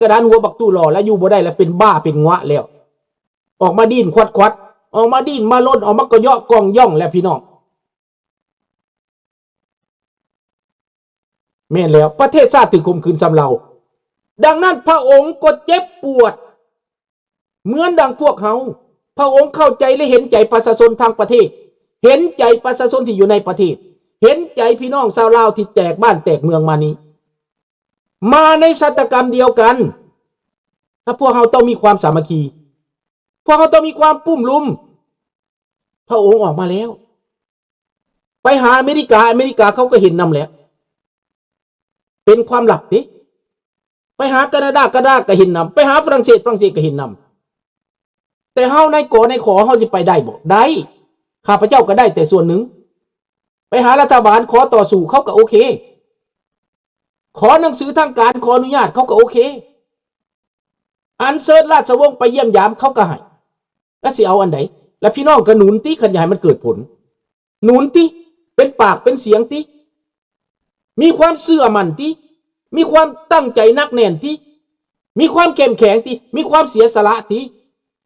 ກະດານຫົວບັກຕູ້ຫຼໍ່ແລ້ວ ຢູ່ບໍ່ໄດ້ແລ້ວ ເປັນບ້າເປັນງວະແລ້ວ ອອກມາດີ້ນຄວັດໆ ອອກມາດີ້ນມາລົນ ອອກມາກະເຍາະກ່ອງຢ່ອງແລ້ວ ພີ່ນ້ອງ. ແມ່ນແລ້ວ ປະເທດຊາດຖືກຂົ່ມຂືນຊຳເລົາ. ດັ່ງນັ້ນ ພະອົງກໍເຈັບປວດເໝືອນດັ່ງພວກເຮົາ. ພະອົງເຂົ້າໃຈ ແລະ ເຫັນໃຈປະຊາຊົນທັງປະເທດ, ເຫັນໃຈປະຊາຊົນທີ່ຢູ່ໃນປະເທດ, ເຫັນໃຈພີ່ນ້ອງຊາວລາວທີ່ແຕກບ້ານແຕກເມືອງມານີ້ ມາໃນຊະຕາກຳດຽວກັນ. ຖ້າພວກເຮົາຕ້ອງມີຄວາມສາມັກຄີ, ພວກເຮົາຕ້ອງມີຄວາມປຸ້ມລຸມ. ພະອົງອອກມາແລ້ວ. ໄປຫາອາເມລິກາ, ອາເມລິກາເຂົາກໍເຫັນນຳແຫຼະ. ເປັນຄວາມລັບເດ້. ໄປຫາການາດາ, ການາດາກໍເຫັນນຳ. ໄປຫາຝຣັ່ງເສດ, ຝຣັ່ງເສດກໍເຫັນນຳ. ແຕ່ເຮົານາຍ ກ ນາຍ ຂ ເຮົາຊິໄປໄດ້ບໍ່? ໄດ້. ຂ້າພະເຈົ້າກໍໄດ້ແຕ່ສ່ວນໜຶ່ງ. ໄປຫາລັດຖະບານຂໍຕໍ່ສູ້ ເຂົາກໍໂອເຄ. ຂໍໜັງສືທາງການ ຂໍອະນຸຍາດ ເຂົາກໍໂອເຄ. ອັນເຊີນລາຊະວົງໄປຢ້ຽມຢາມ ເຂົາກໍໃຫ້. ລະຊິເອົາອັນໃດ? ລະພີ່ນ້ອງກໍໜູນຕິ ຄັນຢາກໃຫ້ມັນເກີດຜົນ. ໜູນຕິ ເປັນປາກເປັນສຽງຕິ ມີຄວາມເຊື່ອໝັ້ນຕິ ມີຄວາມຕັ້ງໃຈໜັກແໜ້ນຕິ ມີຄວາມເຂັ້ມແຂງຕິ ມີຄວາມເສຍສະຫຼະຕິ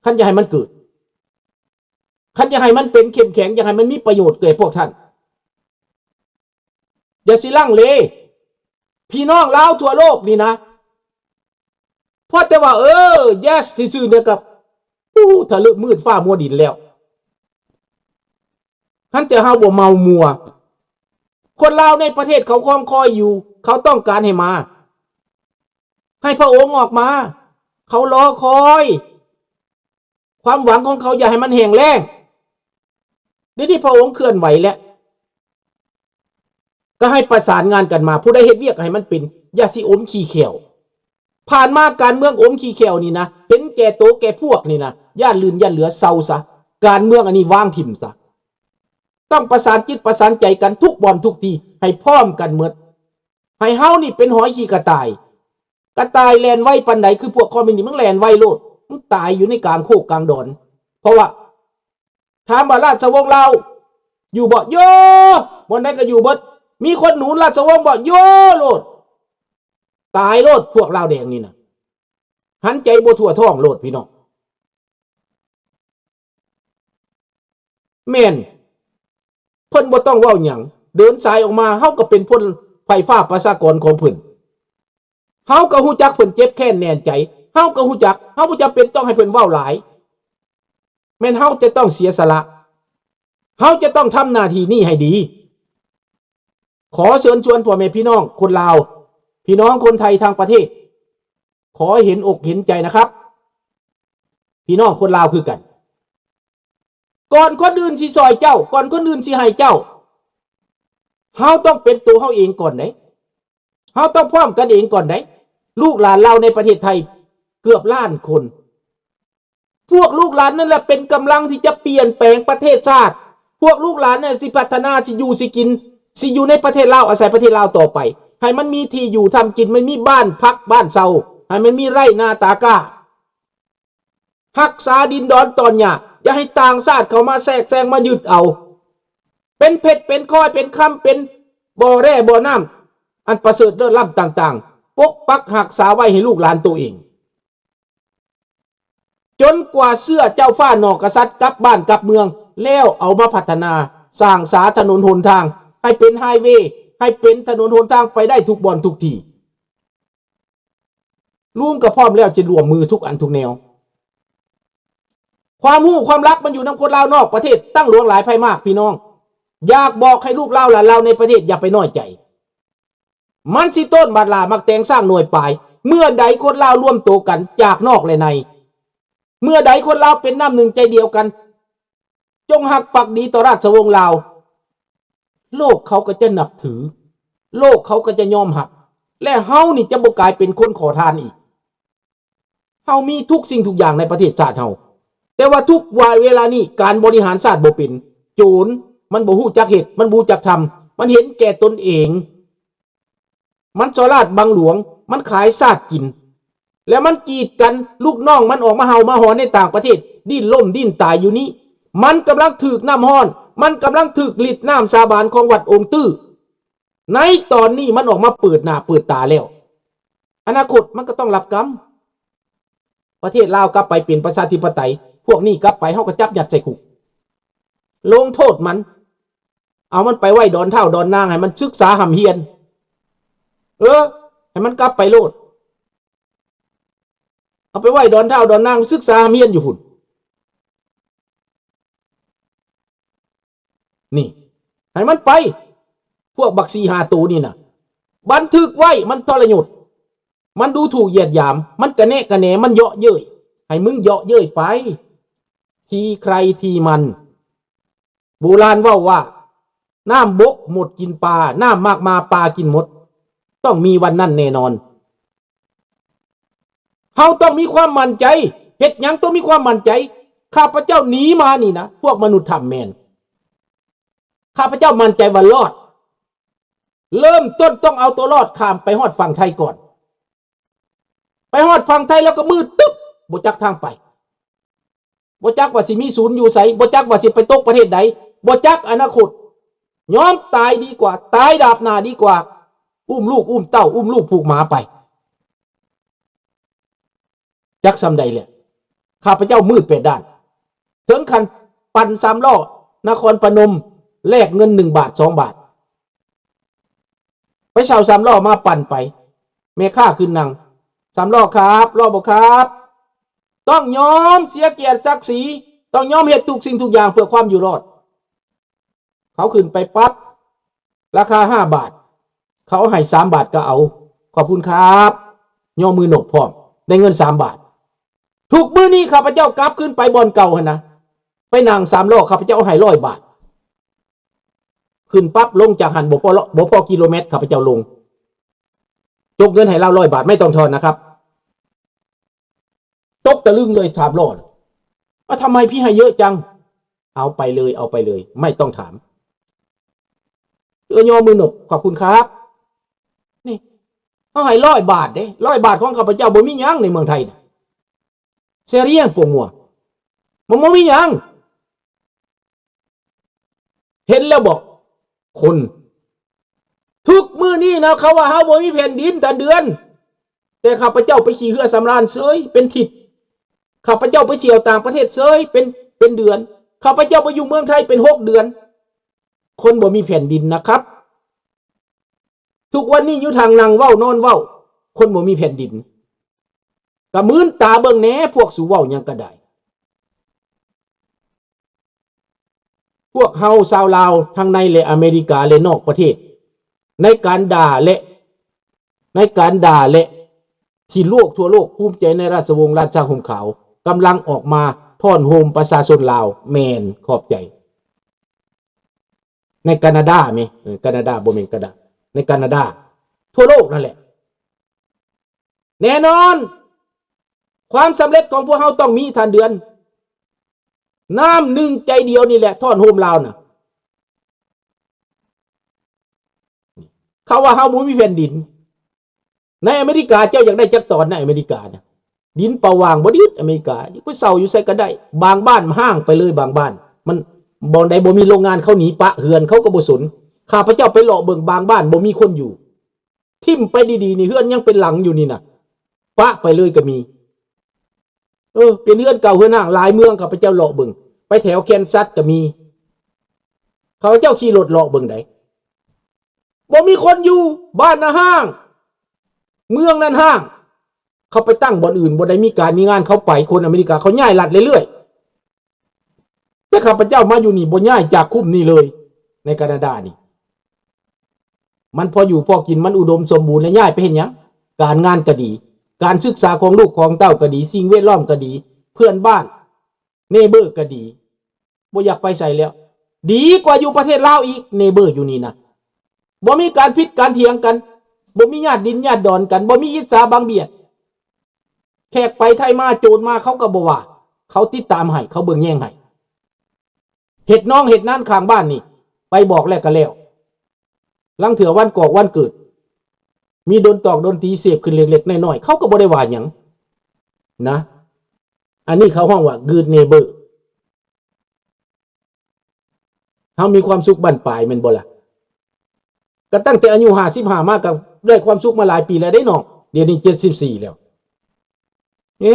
ຄັນຢາກໃຫ້ມັນເກີດ ຄັນຢາກໃຫ້ມັນເປັນເຂັ້ມແຂງ ຢາກໃຫ້ມັນມີປະໂຫຍດແກ່ພວກທ່ານ. ຢ່າຊິລັງເລ ພີ່ນ້ອງລາວທົ່ວໂລກນີ້ນະ ພໍແຕ່ວ່າ ເອີ ເຢສ ຊື່ໆ ນີ້ກໍ ໂອ້ ທະເລິມືດຟ້າມົວດິນແລ້ວ. ຫັ້ນແຕ່ເຮົາບໍ່ເມົາມົວ. ຄົນລາວໃນປະເທດເຂົາຄອງຄອຍຢູ່, ເຂົາຕ້ອງການໃຫ້ມາ, ໃຫ້ພະອົງອອກມາ, ເຂົາລໍຄອຍ. ຄວາມຫວັງຂອງເຂົາຢ່າໃຫ້ມັນແຫ້ງແລ້ງ. ດຽວນີ້ພະອົງເຄື່ອນໄຫວແລ້ວ, ກໍໃຫ້ປະສານງານກັນມາ, ຜູ້ໃດເຮັດວຽກໃຫ້ມັນເປັນ, ຢ່າຊິອົມຂີ້ແຂ້ວ. ຜ່ານມາການເມືອງອົມຂີ້ແຂ້ວນີ້ນະ, ເຫັນແກ່ໂຕແກ່ພວກນີ້ນະ, ຢ້ານລື່ນຢ້ານເຫຼືອ, ເຊົາຊະ. ການເມືອງອັນນີ້ວາງຖິ້ມຊະ. ຕ້ອງປະສານຈິດປະສານໃຈກັນທຸກບ່ອນທຸກທີ່, ໃຫ້ພ້ອມກັນໝົດ. ໃຫ້ເຮົານີ້ເປັນຫອຍຂີ້ກະຕ່າຍ. ກະຕ່າຍແລ່ນໄວປານໃດ ຄືພວກຄອມມິວນິດ ມັນແລ່ນໄວໂລດ, ມັນຕາຍຢູ່ໃນກາງໂຄກກາງດອນ. ເພາະວ່າຖາມວ່າລາຊະວົງລາວຢູ່ບໍ່? ຢູ່. ບ່ອນໃດກໍຢູ່ເບິດ. ມີຄົນໜູນລາຊະວົງບໍ່? ຢູ່ໂລດ. ຕາຍໂລດ ພວກລາວແດງນີ້ນະ. ຫັນໃຈບໍ່ທົ່ວທ້ອງໂລດ ພີ່ນ້ອງ. ແມ່ນ, ເພິ່ນບໍ່ຕ້ອງເວົ້າຫຍັງ, ເດີນສາຍອອກມາ, ເຮົາກໍເປັນພົນໄພຟ້າປະຊາກອນຂອງເພິ່ນ. ເຮົາກໍຮູ້ຈັກເພິ່ນເຈັບແຄ້ນແໜ້ນໃຈ, ເຮົາກໍຮູ້ຈັກ, ເຮົາບໍ່ຈຳເປັນຕ້ອງໃຫ້ເພິ່ນເວົ້າຫຼາຍ. ແມ່ນເຮົາຈະຕ້ອງເສຍສະຫຼະ, ເຮົາຈະຕ້ອງທຳໜ້າທີ່ນີ້ໃຫ້ດີ. ຂໍເຊີນຊວນພໍ່ແມ່ພີ່ນ້ອງຄົນລາວ, ພີ່ນ້ອງຄົນໄທທາງປະເທດ, ຂໍເຫັນອົກເຫັນໃຈນະຄັບ. ພີ່ນ້ອງຄົນລາວຄືກັນ. ກ່ອນຄົນອື່ນຊິຊ່ອຍເຈົ້າ, ກ່ອນຄົນອື່ນຊິໃຫ້ເຈົ້າ, ເຮົາຕ້ອງເປັນໂຕເຮົາເອງກ່ອນເດ້. ເຮົາຕ້ອງພ້ອມກັນເອງກ່ອນເດ້. ລູກຫຼານລາວໃນປະເທດໄທເກືອບລ້ານຄົນ. ພວກລູກຫຼານນັ້ນແຫຼະເປັນກຳລັງທີ່ຈະປ່ຽນແປງປະເທດຊາດ. ພວກລູກຫຼານນັ້ນຊິພັດທະນາ, ຊິຢູ່ຊິກິນ, ຊິຢູ່ໃນປະເທດລາວ, ອາໄສປະເທດລາວຕໍ່ໄປ. ໃຫ້ມັນມີທີ່ຢູ່ທຳກິນ, ມັນມີບ້ານພັກບ້ານເຊົາ, ໃຫ້ມັນມີໄຮ່ນາຕາກ້າ. ຮັກສາດິນດອນຕອນຫຍ້າ, ຢ່າໃຫ້ຕ່າງຊາດເຂົ້າມາແຊກແຊງມາຍຶດເອົາ. ເປັນເພັດເປັນຄອຍເປັນຄຳ, ເປັນບໍ່ແຮ່ບໍ່ນ້ຳ ອັນປະເສີດເລີດລ້ຳຕ່າງໆ, ປົກປັກຮັກສາໄວ້ໃຫ້ລູກຫຼານໂຕເອງ, ຈົນກວ່າເຊື້ອເຈົ້າຟ້າໜໍ່ກະສັດກັບບ້ານກັບເມືອງ, ແລ້ວເອົາມາພັດທະນາ, ສ້າງສາຖະໜົນຫົນທາງ ໃຫ້ເປັນໄຮເວ, ໃຫ້ເປັນຖະໜົນຫົນທາງໄປໄດ້ທຸກບ່ອນທຸກທີ່. ລຸງກໍພ້ອມແລ້ວຈະຮ່ວມມືທຸກອັນທຸກແນວ. ຄວາມຮູ້ຄວາມລັບມັນຢູ່ນຳຄົນລາວນອກປະເທດຕັ້ງຫຼວງຫຼາຍໄພມາກ ພີ່ນ້ອງ. ຢາກບອກໃຫ້ລູກລາວຫຼານລາວໃນປະເທດຢ່າໄປນ້ອຍໃຈ. ມັນຊິໂຕ້ນບາດຫຼ້າໝາກແຕງຊ້າງໜ່ວຍປາຍ. ເມື່ອໃດຄົນລາວລວມໂຕກັນຈາກນອກແລະໃນ, ເມື່ອໃດຄົນລາວເປັນນ້ຳໜຶ່ງໃຈດຽວກັນ, ຈົ່ງຮັກປັກດີຕໍ່ລາຊະວົງລາວ, ໂລກເຂົາກໍຈະນັບຖື, ໂລກເຂົາກໍຈະຍອມຮັບ, ແລະ ເຮົານີ້ຈະບໍ່ກາຍເປັນຄົນຂໍທານອີກ. ເຮົາມີທຸກສິ່ງທຸກຢ່າງໃນປະເທດຊາດເຮົາ, ແຕ່ວ່າທຸກວາ ເວລານີ້ການບໍລິຫານຊາດບໍ່ເປັນ. ໂຈນມັນບໍ່ຮູ້ຈັກເຮັດ, ມັນບໍ່ຮູ້ຈັກທຳ, ມັນເຫັນແກ່ຕົນເອງ. ມັນສໍ້ລາດບັງຫຼວງ, ມັນຂາຍຊາດກິນ, ແລ້ວມັນກີດກັນລູກນ້ອງມັນອອກມາເຫົ່າມາຫອນໃນຕ່າງປະເທດ, ດີ້ນລົ້ມດີ້ນຕາຍຢູ່ນີ້. ມັນກຳລັງຖືກນ້ຳຮ້ອນ, ມັນກຳລັງຖືກລິດນ້ຳສາບານຂອງວັດອົງຕື້. ໃນຕອນນີ້ມັນອອກມາເປີດໜ້າເປີດຕາແລ້ວ. ອະນາຄົດມັນກໍຕ້ອງຮັບກຳ. ປະເທດລາວກັບໄປເປັນປະຊາທິປະໄຕ, ພວກນີ້ກັບໄປ ເຮົາກໍຈັບຍັດໃສ່ຄຸກ ລົງໂທດມັນ, ເອົາມັນໄປໄວ້ດອນທ້າວດອນນາງ ໃຫ້ມັນສຶກສາຮ່ຳຮຽນ. ເອີ ໃຫ້ມັນກັບໄປໂລດ, ເອົາໄປໄວ້ດອນທ້າວດອນນາງ ສຶກສາຮ່ຳຮຽນຢູ່ພຸ້ນ. ນີ້ ໃຫ້ມັນໄປ. ພວກບັກສີ່ຫ້າໂຕນີ້ນະ ບັນທຶກໄວ້. ມັນທໍລະຍົດ, ມັນດູຖູກຢຽດຫຍາມ, ມັນກະແນະກະແໜ, ມັນເຍາະເຍີ້ຍ. ໃຫ້ມຶງເຍາະເຍີ້ຍໄປ, ທີ່ໃຄທີ່ມັນ. ໂບລານເວົ້າວ່າ ນ້ຳບົກໝົດກິນປາ, ນ້ຳໝາກມາປາກິນໝົດ. ຕ້ອງມີວັນນັ້ນແນ່ນອນ. ເຮົາຕ້ອງມີຄວາມໝັ້ນໃຈ. ເຮັດຫຍັງຕ້ອງມີຄວາມໝັ້ນໃຈ? ຂ້າພະເຈົ້າໜີມານີ້ນະ, ພວກມະນຸດຖ້ຳແມ່ນ. ຂ້າພະເຈົ້າໝັ້ນໃຈວ່າລອດ. ເລີ່ມຕົ້ນຕ້ອງເອົາຕົວລອດຂ້າມໄປຮອດຝັ່ງໄທກ່ອນ. ໄປຮອດຝັ່ງໄທແລ້ວກໍມືດຕຶບ, ບໍ່ຈັກທາງໄປ. ບໍ່ຈັກວ່າຊິມີສູນຢູ່ໃສ, ບໍ່ຈັກວ່າຊິໄປຕົກປະເທດໃດ, ບໍ່ຈັກອະນາຄົດ. ຍອມຕາຍດີກວ່າ, ຕາຍດາບໜ້າດີກວ່າ, ອຸ້ມລູກອຸ້ມເຕົ້າ, ອຸ້ມລູກຜູກໝາໄປ. ຈັກສ່ຳໃດແຫຼະ, ຂ້າພະເຈົ້າມືດແປດດ້ານ, ເຖິງຂັ້ນປັ່ນສາມລໍ້ນະຄອນພະນົມ ແລກເງິນໜຶ່ງບາດ ສອງບາດ. ໄປເຊົ່າສາມລໍ້ມາປັ່ນໄປ, ແມ່ຄ້າຂຶ້ນນັ່ງ, ສາມລໍ້ຂັບ, ລໍ້ບໍ່ຂັບ. ຕ້ອງຍອມເສຍກຽດສັກສີ, ຕ້ອງຍອມເຮັດທຸກສິ່ງທຸກຢ່າງເພື່ອຄວາມຢູ່ລອດ. ເຂົາຂຶ້ນໄປປັບ ລາຄາຫ້າບາດ, ເຂົາໃຫ້ສາມບາດກໍເອົາ, ຂອບຄຸນຄັບ, ຍໍມືນົບພ້ອມ, ໄດ້ເງິນສາມບາດ. ທຸກມື້ນີ້ຂ້າພະເຈົ້າກັບຄືນໄປບ່ອນເກົ່າຫັ້ນນະ, ໄປນັ່ງສາມລໍ້, ຂ້າພະເຈົ້າໃຫ້ຮ້ອຍບາດ. ຂຶ້ນປັບ ລົງຈາກຫັ້ນບໍ່ພໍ ບໍ່ພໍກິໂລແມັດ, ຂ້າພະເຈົ້າລົງ, ຈົກເງິນໃຫ້ລາວຮ້ອຍບາດ, ໄມ່ຕ້ອງທອນນະຄັບ. ຕົກຕະລຶງເລີຍ ສາມລໍ້. ວ່າທຳໄມພີ່ໃຫ້ເຍອະຈັງ? ເອົາໄປເລີຍ, ເອົາໄປເລີຍ, ໄມ່ຕ້ອງຖາມ. ເອື້ອຍຍໍມືນົບ, ຂອບຄຸນຄັບ. ນີ້ ເຮົາໃຫ້ຮ້ອຍບາດເດ້, ຮ້ອຍບາດຂອງຂ້າພະເຈົ້າບໍ່ມີຫຍັງໃນເມືອງໄທນະ. C'est rien pour moi. ມັນບໍ່ມີຫຍັງ. ເຫັນແລ້ວບໍ່ຄົນ? ທຸກມື້ນີ້ນະ ເຂົາວ່າເຮົາບໍ່ມີແຜ່ນດິນທ່ານເດືອນ, ແຕ່ຂ້າພະເຈົ້າໄປຂີ່ເຮືອສຳລານເສີຍເປັນທິດ, ຂ້າພະເຈົ້າໄປທ່ຽວຕ່າງປະເທດເສີຍເປັນ ເປັນເດືອນ, ຂ້າພະເຈົ້າໄປຢູ່ເມືອງໄທເປັນຫົກເດືອນ. ຄົນບໍ່ມີແຜ່ນດິນນະຄັບ. ທຸກວັນນີ້ຢູ່ທາງນັ່ງເວົ້ານອນເວົ້າ, ຄົນບໍ່ມີແຜ່ນດິນ. ກະມືນຕາເບິ່ງແດ່, ພວກສູເວົ້າຫຍັງກະໄດ້. ພວກເຮົາຊາວລາວທັງໃນ ແລະ ອາເມລິກາ ແລະ ນອກປະເທດ ໃນການດ່າ ແລະ ໃນການດ່າ ແລະ ທີ່ໂລກທົ່ວໂລກພູມໃຈໃນລາຊະວົງຊາດຊາດຮົ່ມຂາວ ກຳລັງອອກມາທ້ອນໂຮມປະຊາຊົນລາວ. ແມ່ນ, ຂອບໃຈ. ໃນການາດາແມ, ເອີ, ການາດາ, ບໍ່ແມ່ນກະດາ, ໃນການາດາ, ທົ່ວໂລກນັ້ນແຫຼະ. ແນ່ນອນ, ຄວາມສຳເລັດຂອງພວກເຮົາຕ້ອງມີ, ທ່ານເດືອນ. ນ້ຳໜຶ່ງໃຈດຽວນີ້ແຫຼະ ທ້ອນໂຮມລາວນະ. ເຂົາວ່າເຮົາບໍ່ມີແຜ່ນດິນ. ໃນອາເມລິກາ ເຈົ້າຢາກໄດ້ຈັກຕອນໃນອາເມລິການະ? ດິນເປົ່າວ່າງບໍ່ດິດອາເມລິກາ, ໄປເຊົ່າຢູ່ໃສກໍໄດ້. ບາງບ້ານຮ້າງໄປເລີຍ, ບາງບ້ານ ມັນ ບ່ອນໃດບໍ່ມີໂລງງານ ເຂົາໜີປະເຮືອນ, ເຂົາກໍບໍ່ສົນ. ຂ້າພະເຈົ້າໄປເລາະເບິ່ງບາງບ້ານບໍ່ມີຄົນຢູ່, ຖິ້ມໄປດີໆ ນີ້ ເຮືອນຍັງເປັນຫຼັງຢູ່ນີ້ນະ, ປະໄປເລີຍກໍມີ. ເອີ ເປັນເຮືອນເກົ່າເຮືອນຮ້າງຫຼາຍເມືອງ, ຂ້າພະເຈົ້າເລາະເບິ່ງ, ໄປແຖວແຄນຊັສກໍມີ. ຂ້າພະເຈົ້າຂີ່ລົດເລາະເບິ່ງໃດ. ບໍ່ມີຄົນຢູ່, ບ້ານນະຮ້າງ, ເມືອງນັ້ນຮ້າງ. ເຂົາໄປຕັ້ງບ່ອນອື່ນ, ບໍ່ໄດ້ມີການມີງານ, ເຂົາໄປ, ຄົນອາເມລິກາເຂົາຍ້າຍລັດເລື້ອຍໆ. ແຕ່ຂ້າພະເຈົ້າມາຢູ່ນີ້ ບໍ່ຍ້າຍຈາກຄຸ້ມນີ້ເລີຍ, ໃນການາດານີ້. ມັນພໍຢູ່ພໍກິນ, ມັນອຸດົມສົມບູນ, ແລ້ວຍ້າຍໄປເຮັດຫຍັງ? ການງານກໍດີ, ການສຶກສາຂອງລູກຂອງເຕົ້າກໍດີ, ສິ່ງແວດລ້ອມກໍດີ, ເພື່ອນບ້ານ, ເນເບີກໍດີ. ບໍ່ຢາກໄປໃສແລ້ວ, ດີກວ່າຢູ່ປະເທດລາວອີກ, ເນເບີຢູ່ນີ້ນະ. ບໍ່ມີການຜິດການຖຽງກັນ, ບໍ່ມີຍາດດິນຍາດດອນກັນ, ບໍ່ມີອິດສາບັງບຽດ. ແຂກໄປໄທມາ, ໂຈນມາ, ເຂົາກໍບໍ່ວ່າ, ເຂົາຕິດຕາມໃຫ້, ເຂົາເບິ່ງແຍງໃຫ້. ເຮັດນອງເຮັດນານຂ້າງບ້ານນີ້, ໄປບອກແລ້ວກໍແລ້ວ. ລາງເທື່ອວັນກອກວັນເກີດ, ມີດົນຕອກດົນຕີເສບຂຶ້ນເລັກໆນ້ອຍໆ, ເຂົາກໍບໍ່ໄດ້ວ່າຫຍັງນະ. ອັນນີ້ເຂົາຮ້ອງວ່າ good neighbor. ເຮົາມີຄວາມສຸກບັ້ນປາຍແມ່ນບໍ່ລະ? ກໍຕັ້ງແຕ່ອາຍຸຫ້າສິບຫ້າມາ ກໍໄດ້ຄວາມສຸກມາຫຼາຍປີແລ້ວເດ້ນ້ອງ, ດຽວນີ້ເຈັດສິບສີ່ແລ້ວ. ເອ,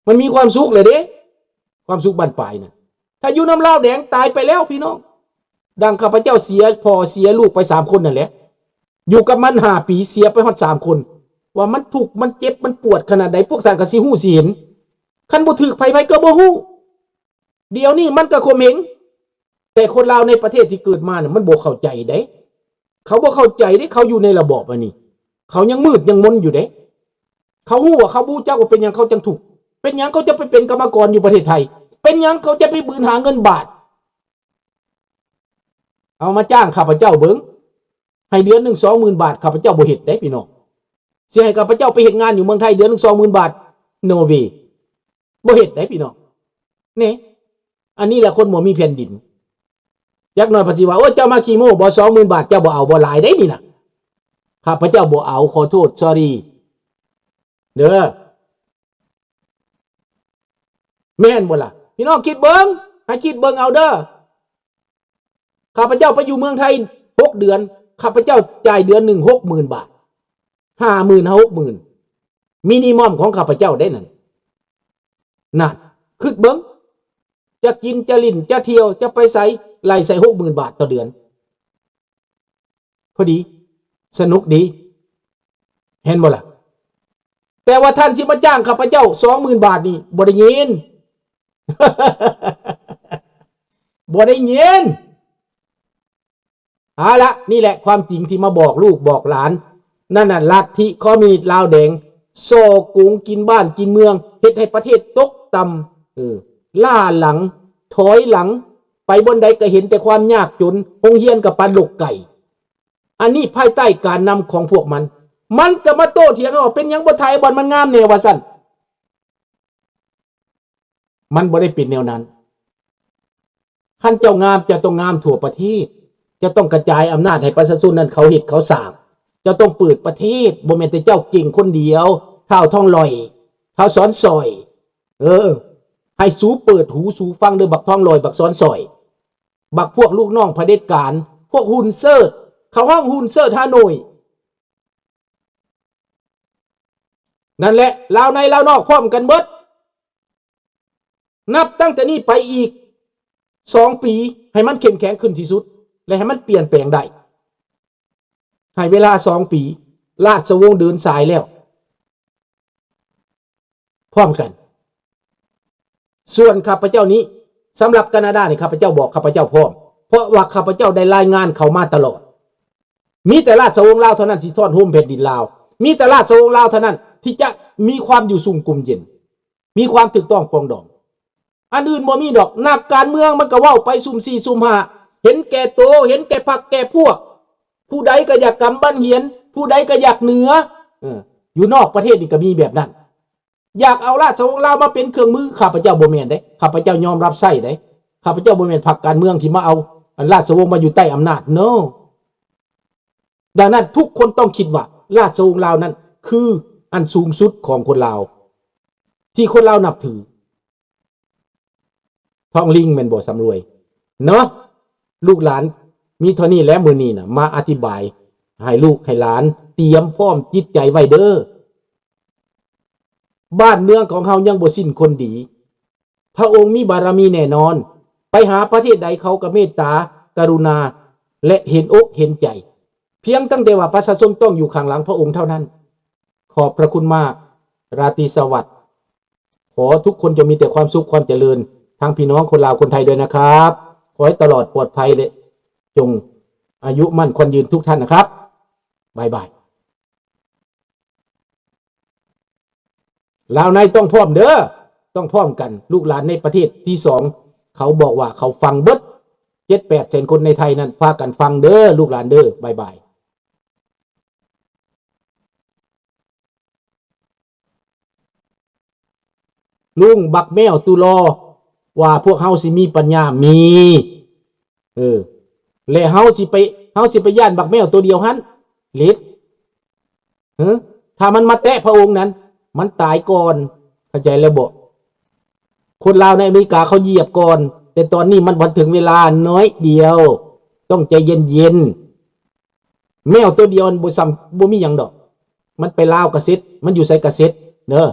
ມັນມີຄວາມສຸກແລ້ວເດ້ ຄວາມສຸກບັ້ນປາຍນະ. ຖ້າຢູ່ນຳລາວແດງຕາຍໄປແລ້ວພີ່ນ້ອງ. ດັ່ງຂ້າພະເຈົ້າເສຍພໍ່ເສຍລູກໄປສາມຄົນນັ້ນແຫຼະ ຢູ່ກັບມັນຫ້າປີ ເສຍໄປຮອດສາມຄົນ. ວ່າມັນທຸກ ມັນເຈັບ ມັນປວດຂະໜາດໃດ ພວກທ່ານກໍຊິຮູ້ຊິເຫັນ. ຄັນບໍ່ຖືກໃຜ ໃຜກໍບໍ່ຮູ້. ດຽວນີ້ມັນກໍຂົ່ມເຫງ ແຕ່ຄົນລາວໃນປະເທດທີ່ເກີດມານະ ມັນບໍ່ເຂົ້າໃຈເດ້. ເຂົາບໍ່ເຂົ້າໃຈເດ້ ເຂົາຢູ່ໃນລະບອບອັນນີ້ ເຂົາຍັງມືດຍັງມົນຢູ່ເດ້. ເຂົາຮູ້ວ່າ ເຂົາບໍ່ຮູ້ຈັກວ່າເປັນຫຍັງເຂົາຈັ່ງທຸກ ເປັນຫຍັງເຂົາຈະໄປເປັນກຳມະກອນຢູ່ປະເທດໄທ ເປັນຫຍັງເຂົາຈະໄປບືນຫາເງິນບາດ. ເອົາມາຈ້າງຂ້າພະເຈົ້າເບິ່ງ ໃຫ້ເດືອນໜຶ່ງສອງໝື່ນບາດ ຂ້າພະເຈົ້າບໍ່ເຮັດເດ້ພີ່ນ້ອງ. ຊິໃຫ້ຂ້າພະເຈົ້າໄປເຮັດງານຢູ່ເມືອງໄທເດືອນໜຶ່ງສອງໝື່ນບາດ no way ບໍ່ເຮັດເດ້ພີ່ນ້ອງ. ນີ້ ອັນນີ້ແຫຼະຄົນບໍ່ມີແຜ່ນດິນ. ຈັກໜ້ອຍເພິ່ນຊິວ່າ ໂອ້ຍ ເຈົ້າມາຂີ້ໂມ້ບໍ ສອງໝື່ນບາດ ເຈົ້າບໍ່ເອົາບໍ ຫຼາຍເດ້ນີ້ນະ. ຂ້າພະເຈົ້າບໍ່ເອົາ ຂໍໂທດ sorry ເດີ. ແມ່ນບໍ່ລະ? ພີ່ນ້ອງຄິດເບິ່ງ ໃຫ້ຄິດເບິ່ງເອົາເດີ. ຂ້າພະເຈົ້າໄປຢູ່ເມືອງໄທຫົກເດືອນ ຂ້າພະເຈົ້າຈ່າຍເດືອນໜຶ່ງຫົກໝື່ນບາດ ຫ້າໝື່ນຫາຫົກໝື່ນ ມິນິມອມຂອງຂ້າພະເຈົ້າໄດ້ນັ້ນ. ນັ້ນ ຄິດເບິ່ງ ຈະກິນ ຈະຫຼິ້ນ ຈະທ່ຽວ ຈະໄປໃສ ໄລ່ໃສ່ຫົກໝື່ນບາດຕໍ່ເດືອນ. ພໍດີ ສະໜຸກດີ ເຫັນບໍ່ລະ? ແຕ່ວ່າທ່ານຊິມາຈ້າງຂ້າພະເຈົ້າສອງໝື່ນບາດນີ້ ບໍ່ໄດ້ຍິນ ບໍ່ໄດ້ຍິນ. ເອົາລະ ນີ້ແຫຼະຄວາມຈິງທີ່ມາບອກລູກບອກຫຼານ. ນັ້ນນະ ລັດທິຄອມມິວນິດລາວແດງ ສໍ້ໂກງກິນບ້ານກິນເມືອງ ເຮັດໃຫ້ປະເທດຕົກຕ່ຳ ເອີ ລ້າຫຼັງ ຖອຍຫຼັງ ໄປບ່ອນໃດກໍເຫັນແຕ່ຄວາມຍາກຈົນ ໂຮງຮຽນກໍປານໂລກໄກ. ອັນນີ້ພາຍໃຕ້ການນຳຂອງພວກມັນ ມັນກໍມາໂຕ້ຖຽງເຮົາວ່າ ເປັນຫຍັງບໍ່ຖ່າຍບ່ອນມັນງາມແດ່ວ່າຊັ້ນ. ມັນບໍ່ໄດ້ເປັນແນວນັ້ນ. ຄັນເຈົ້າງາມ ເຈົ້າຕ້ອງງາມທົ່ວປະເທດ. ເຈົ້າຕ້ອງກະຈາຍອຳນາດໃຫ້ປະຊາຊົນນັ້ນເຂົາເຮັດເຂົາສ້າງ. ເຈົ້າຕ້ອງເປີດປະເທດ. ບໍ່ແມ່ນແຕ່ເຈົ້າເກັ່ງຄົນດຽວ. ທ້າວທອງຫຼ້ອຍ, ທ້າວສອນສອຍ. ເອີ, ໃຫ້ສູເປີດຫູສູຟັງເດີ້ ບັກທອງຫຼ້ອຍ, ບັກສອນສອຍ, ບັກພວກລູກນ້ອງຜະເດັດການ, ພວກຮຸ່ນເສີດ. ເຂົາຮ້ອງຮຸ່ນເສີດຮ່າໂນ້ຍ. ນັ້ນແຫຼະ, ລາວໃນລາວນອກພ້ອມກັນເບິດ. ນັບຕັ້ງແຕ່ນີ້ໄປອີກສອງປີ ໃຫ້ມັນເຂັ້ມແຂງຂຶ້ນທີ່ສຸດ ແລະ ໃຫ້ມັນປ່ຽນແປງໄດ້. ໃຫ້ເວລາສອງປີ, ລາຊະວົງເດີນສາຍແລ້ວ ພ້ອມກັນ. ສ່ວນຂ້າພະເຈົ້ານີ້, ສຳລັບການາດານີ້, ຂ້າພະເຈົ້າບອກ, ຂ້າພະເຈົ້າພ້ອມ, ເພາະວ່າຂ້າພະເຈົ້າໄດ້ລາຍງານເຂົ້າມາຕະຫຼອດ. ມີແຕ່ລາຊະວົງລາວເທົ່ານັ້ນທີ່ທ້ອນໂຮມແຜ່ນດິນລາວ. ມີແຕ່ລາຊະວົງລາວເທົ່ານັ້ນທີ່ຈະມີຄວາມຢູ່ສຸງກົມເຢັນ, ມີຄວາມຖືກຕ້ອງປອງດອງ. ອັນອື່ນບໍ່ມີດອກ. ນັກການເມືອງມັນກໍເວົ້າໄປຊຸ່ມສີ່ຊຸ່ມຫ້າ, ເຫັນແກ່ໂຕ, ເຫັນແກ່ພັກແກ່ພວກ. ຜູ້ໃດກໍຢາກກຳບັນຫຽນ, ຜູ້ໃດກໍຢາກເໜືອ. ເອີ, ຢູ່ນອກປະເທດນີ້ກໍມີແບບນັ້ນ. ຢາກເອົາລາຊະວົງລາວມາເປັນເຄື່ອງມື, ຂ້າພະເຈົ້າບໍ່ແມ່ນເດ້. ຂ້າພະເຈົ້າຍອມຮັບໃຊ້ເດ້. ຂ້າພະເຈົ້າບໍ່ແມ່ນພັກການເມືອງທີ່ມາເອົາອັນລາຊະວົງມາຢູ່ໃຕ້ອຳນາດ. No. ດັ່ງນັ້ນທຸກຄົນຕ້ອງຄິດວ່າລາຊະວົງລາວນັ້ນຄືອັນສູງສຸດຂອງຄົນລາວ ທີ່ຄົນລາວນັບຖື. ທອງລິງແມ່ນບໍ່ ສຳລວຍ ເນາະ. ລູກຫຼານມີເທົ່ານີ້ແຫຼະ ມື້ນີ້ນະ ມາອະທິບາຍໃຫ້ລູກໃຫ້ຫຼານຕຽມພ້ອມຈິດໃຈໄວ້ເດີ້. ບ້ານເມືອງຂອງເຮົາຍັງບໍ່ສິ້ນຄົນດີ. ພະອົງມີບາລະມີແນ່ນອນ. ໄປຫາປະເທດໃດເຂົາກໍເມດຕາ ກະລຸນາ ແລະ ເຫັນອົກເຫັນໃຈ. ພຽງຕັ້ງແຕ່ວ່າປະຊາຊົນຕ້ອງຢູ່ຂ້າງຫຼັງພະອົງເທົ່ານັ້ນ. ຂອບພະຄຸນມາກ. ລາຕີສະຫວັດ. ຂໍທຸກຄົນຈົ່ງມີແຕ່ຄວາມສຸກຄວາມຈະເລີນ ທັງພີ່ນ້ອງຄົນລາວຄົນໄທດ້ວຍນະຄັບ. ຂໍໃຫ້ຕະຫຼອດປອດໄພ ແລະ ຈົ່ງອາຍຸໝັ້ນຂວັນຍືນທຸກທ່ານນະຄັບ. ບາຍບາຍ. ລາວໃນຕ້ອງພ້ອມເດີ້, ຕ້ອງພ້ອມກັນ. ລູກຫຼານໃນປະເທດທີສອງ ເຂົາບອກວ່າເຂົາຟັງເບິດ ເຈັດແປດແສນຄົນໃນໄທນັ້ນ ພາກັນຟັງເດີ້ ລູກຫຼານເດີ້. ບາຍບາຍ. ລຸງ ບັກແມວຕຸລໍ ວ່າພວກເຮົາຊິມີປັນຍາ ມີ. ເອີ ແລະ ເຮົາຊິໄປ ເຮົາຊິໄປຢ້ານບັກແມວໂຕດຽວຫັ້ນ ເລັດ. ເອີ ຖ້າມັນມາແຕະພະອົງນັ້ນ ມັນຕາຍກ່ອນ. ເຂົ້າໃຈແລ້ວບໍ? ຄົນລາວໃນອາເມລິກາເຂົາຢຽບກ່ອນ, ແຕ່ຕອນນີ້ມັນບໍ່ເຖິງເວລາ, ໜ້ອຍດຽວ, ຕ້ອງໃຈເຢັນໆ. ແມວໂຕດຽວມັນບໍ່ສ່ຳ ບໍ່ມີຫຍັງດອກ. ມັນໄປລາວກະເສັດ, ມັນຢູ່ໃສກະເສັດເດີ.